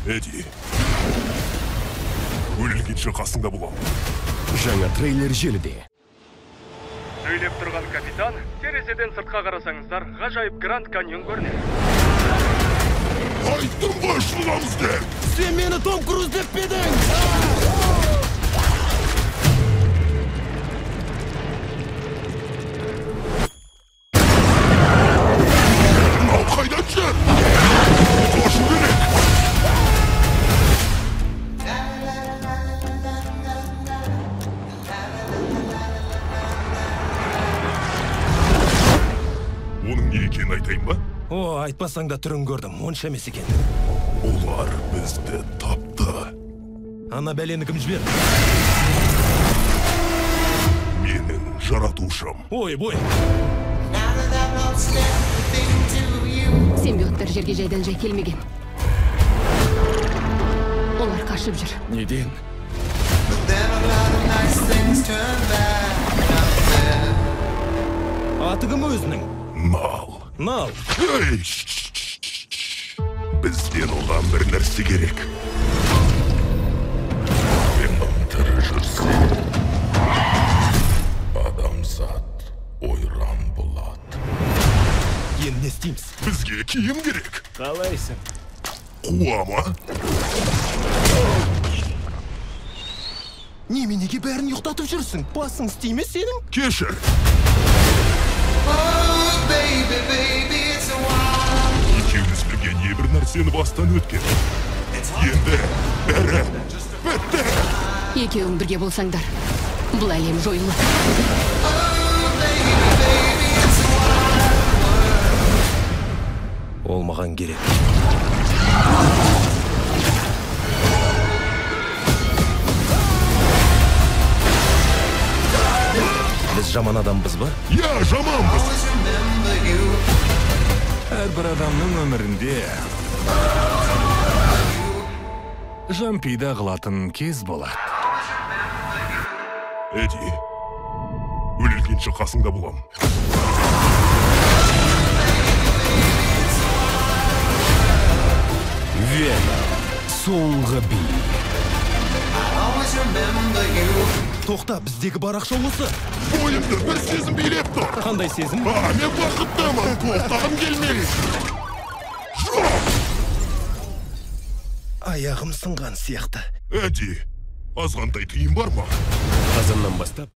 Эдди, өлгенше қасыңда боламын. Жаңа трейлер желіде. Сөйлеп тұрған капитан, терезеден сыртқа қарасаңыздар, ғажайып Гранд Каньон көрінеді. Айттым ғой, жылынамыз деп! Сен мені Том Круз деп пе едің? Мынау қайдан жүр? Қашу керек! Оның не екенін айтайын ба? О, айтпасаң да түрін көрдім, онша емес екен. Олар бізді тапты. Ана бәлені кім жіберді? Менің жаратушым. Ой, бой! Симбиоттар жерге жайдан жай келмеген. Олар қашып жүр. Неден? Аты кім өзінің? Нал. Нал. Ей! Бізден оған бір нәрсе керек. Веном тірі жүрсе, адамзат ойран болады. Енді не істейміз? Бізге киім керек. Қалайсың? Қуа ма? Неменеге бәрін ұйықтатып жүрсің? Басың істей ме сенің? Кешір. Екеуміз бірге небір нәрсені бастан өткен. Енді бәрі бітті. Екеуің бірге болсаңдар, бұл әлем жойылады. Ол маған керек. Біз жаман адамбыз ба? Иә, жаманбыз. Әрбір адамның өмірінде жан пида қылатын кез болады. Эдди, өлгенше қасыңда болам. Веном. Соңғы би. Тоқта, біздегі бар ақша осы. Бойымды бір сезім билеп тұр. Қандай сезім? А, мен бақыттымын, тоқтағым келмейді. Жоқ! Аяғым сынған сияқты. Эдди, азғантай тиын бар ма? Қазаннан бастап